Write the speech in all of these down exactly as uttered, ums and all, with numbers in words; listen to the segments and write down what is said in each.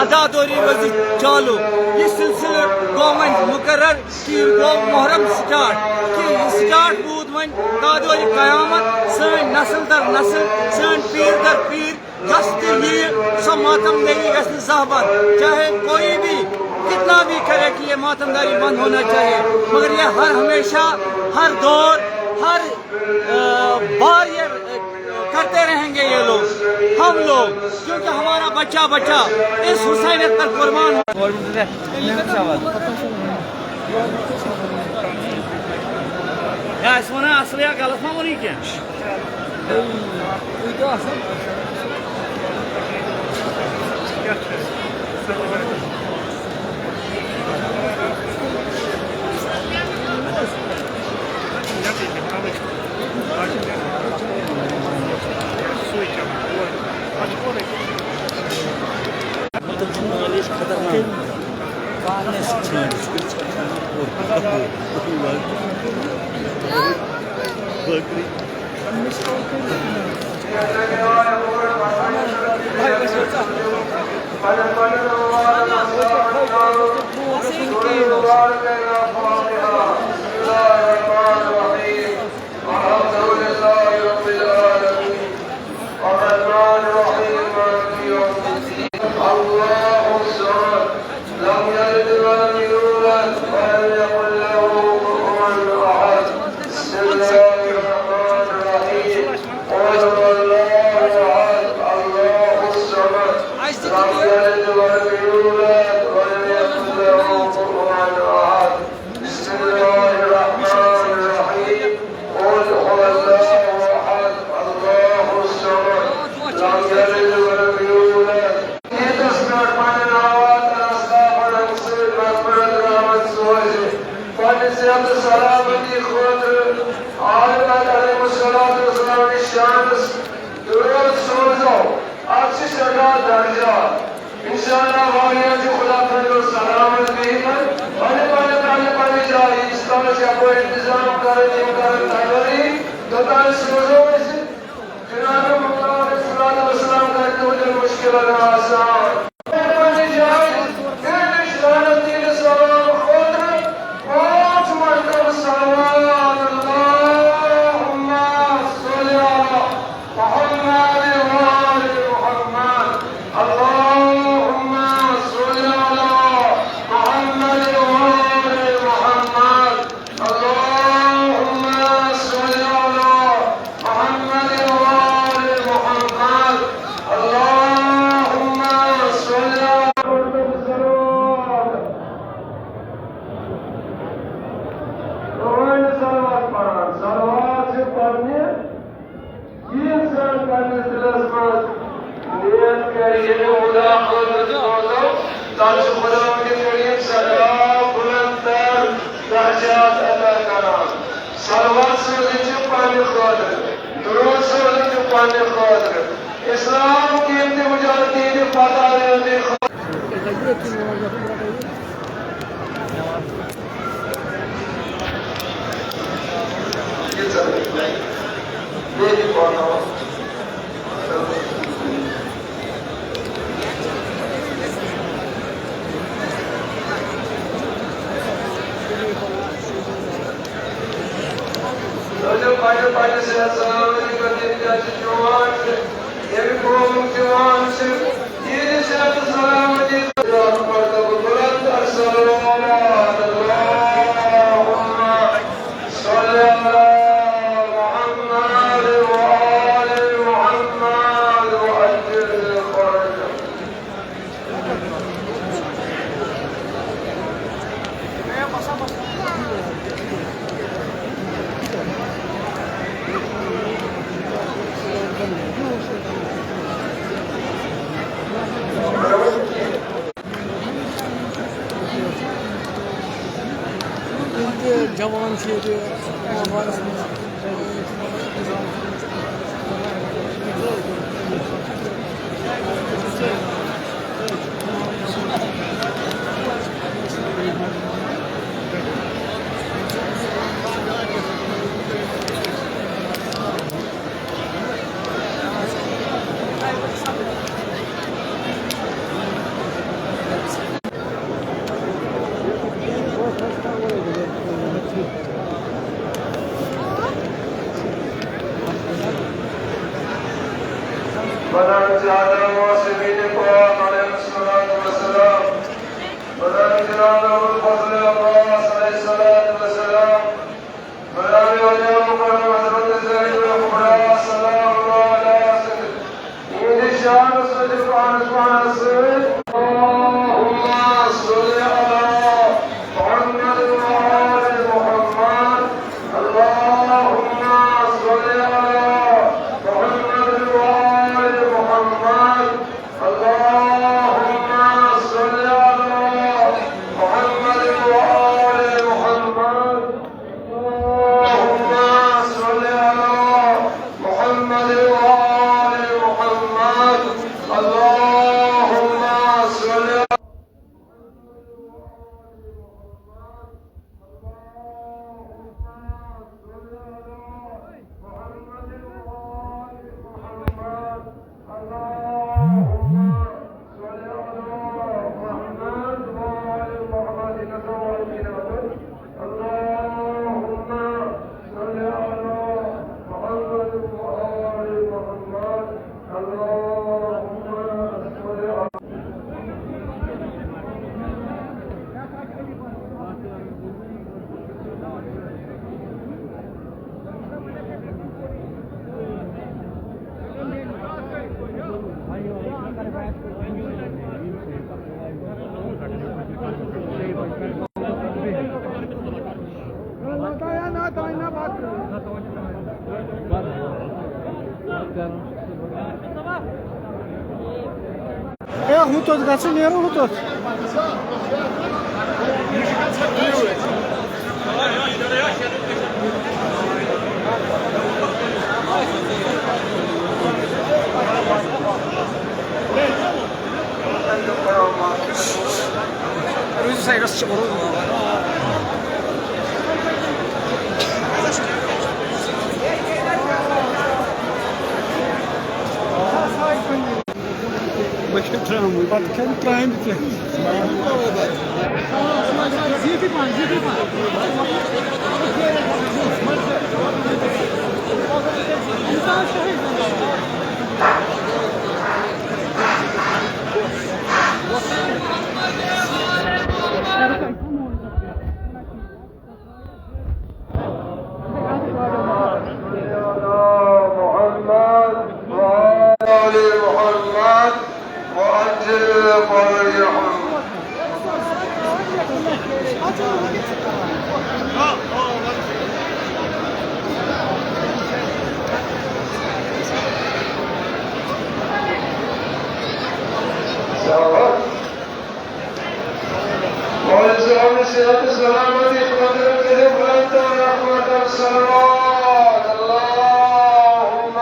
عزادوری روزِ چالو۔ یہِ سلسلہٕ گوٚو وۄنۍ مقرر، تیٖر گوٚو محرم سٹارٹ۔ کہِ یہِ سٹارٹ روٗد وۄنۍ تا دورِ قیامت۔ سٲنۍ نسل در نسل، سٲنۍ پیٖر در پیٖر، یۄس تہِ یِیہِ، سۄ ماتم دٲری گژھِ نہٕ زانٛہہ بنٛد۔ چاہے کوئی بھی کتنا بھی کرے کہ یہ ماتم داری بند ہونا چاہیے، مگر یہ ہر ہمیشہ، ہر دور، ہر، آ، بار یہ کرتے رہیں گے یہ لوگ، ہم لوگ، کیونکہ ہمارا بچہ بچہ اس حسینیت پر قربان ہو۔ یا اسہِ وَنان اَصٕل یا غلط ما ووٚنُے کینٛہہ؟ الحمد لله رب العالمين. الرحمن الرحيم. مالك يوم الدين. الله الصمد. لم يلد ولم يولد ولم يكن له كفوا أحد. بسم الله الرحمن الرحيم. قل هو الله أحد. الله الصمد. لم يلد ولم يولد ولم يكن له كفوا أحد. بسم الله الرحمن الرحيم. قل هو الله أحد. الله الصمد. لم يلد ولم يولد. ییٖتِس پٮ۪ٹھ پننہِ ناوات تہٕ اصحابن ہٕنٛدۍ سۭتۍ مغفرت رحمت سوزِ۔ پننہِ صحت تہٕ سلامتی خٲطرٕ آل حضرت علیہ الصلوۃ والسلام نِش شانس درود سوزو۔ اتھ چھِ سٮ۪ٹھاہ درجات۔ انشاءاللہ واریاہ چھِ خدا تعالیٰ سلامت بِہِتھ۔ پننہِ، پننہِ، پننہِ، پننہِ جایہِ ییٖتِس کالس یپٲرۍ انتظام کرن، یِم کرن تیٲری، توٚتام سوزو أسۍ۔ جناب مختار علیہ الصلوۃ والسلام کرِ تُہنٛدٮ۪ن مُشکِلن آسان۔ پننہِ جایہِ تُہنٛدِس شانس دِنہٕ سلام خٲطرٕ پانٛژھ مرتبہٕ صلوات۔ اللہم صل علی محمد و آل محمد۔ اللہم صل علی محمد و آل محمد۔ اللهم صل على محمد وآل محمد. اللهم صل على محمد. صلوات پران، صلوات چھِ پرنہِ۔ یہِ اِنسان پننِس دِلس منٛز نیت کرِ، ییٚلہِ خدا خٲطرٕ سوزو، تَتھ چھُ خداوندِ کریم سدا بُلند تر درجات عطا کران۔ صلوات سوزٕنۍ چھِ پننہِ خٲطرٕ، درود سوزٕنۍ چھِ پننہِ خٲطرٕ۔ اسلام کہِ تہِ مجاہدین فتح خٲطرٕ۔ روزو پننہِ پننہِ صحت سلامتی پٮ۪ٹھ، ییٚمہِ جایہِ چھِ جوان چھِ، ییٚمہِ قومُک جوان چھِ، ییٚتہِ صحت سلامتی پٮ۪ٹھ۔ مرتبہ بلند الصلوات، اللہم صل علی محمد و آل محمد و عجل فرجہ۔ جوان چھِ ییٚتہِ ماحولَس منٛز۔ على واسمين القرآن عليه الصلاة والسلام. وذلك جناب أبو الفضل العباس عليه الصلاة والسلام. ونبي عليه مكرم حضرة زينب الكبرى سلام الله عليها. إن شاء الله سجد عن سبحان السيد. اللهم صل على محمد وآل محمد. اللهم صل على محمد وآل محمد. اللهم صل على محمد وآل محمد. اللهم صل على محمد وآل محمد. اللهم صل اللهم صل على محمد وآل محمد. اللهم صل على اے، ہُتھ اوس گژھُن، نیرُن ہُتھ اوس۔ روٗزِو سایڈَس، چھِ روٗزِو۔ بہٕ کھٮ۪مہٕ ترٛامٕے۔ پَتہٕ کھٮ۪مہٕ ترٛامہِ تہِ۔ محمد وآل محمد وعجل فرجهم. معزز عامر صحت سلامتی قدرت رحمت رحمت الصلوات اللهم.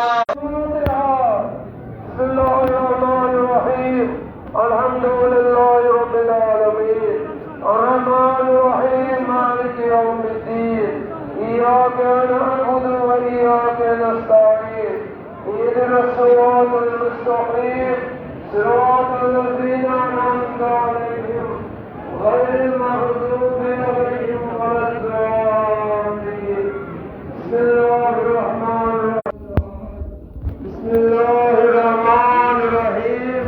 بسم الله الرحمن الرحيم. الحمد لله رب العالمين. الرحمن الرحيم. مالك يوم الدين. إياك نعبد وإياك نستعين. اهدنا الصراط المستقيم، صراط الذين أنعمت عليهم، غير المغضوب عليهم ولا الضالين. بسم الله الرحمن الرحيم. بسم الله الرحمن الرحيم.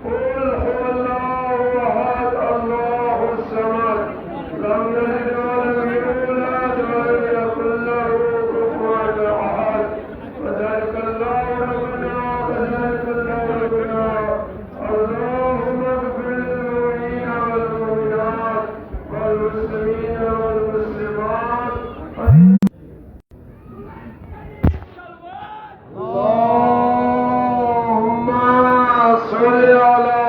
قل هو الله أحد، الله الصمد، لم يلد ولم يولد ولم يكن له كفوا أحد. وذلك الله ربنا، وذلك الله ربنا. اللهم اغفر للمؤمنين والمؤمنات والمسلمين والمسلمات. اللهم صل على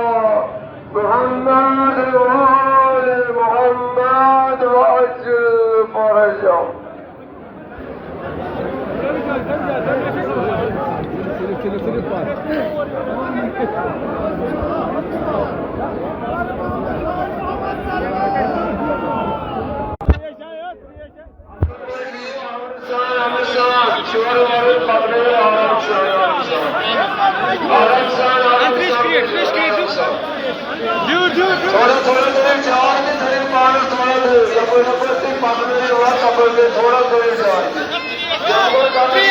محمد وآل محمد وعجل فرجهم. آرام سان، آرام سان، آرام سان، آرام سان۔ تھوڑا، تھوڑا کٔرِو چاے تہٕ تھٲیِو پانَس تھوڑا تہٕ یَپٲرۍ، یَپٲرۍ تُہۍ پَکنٲیِو اورٕ، تَپٲرۍ کٔرِو تھوڑا کٔرِو چاے تہِ۔ یَپٲرۍ پَکنٲیِو۔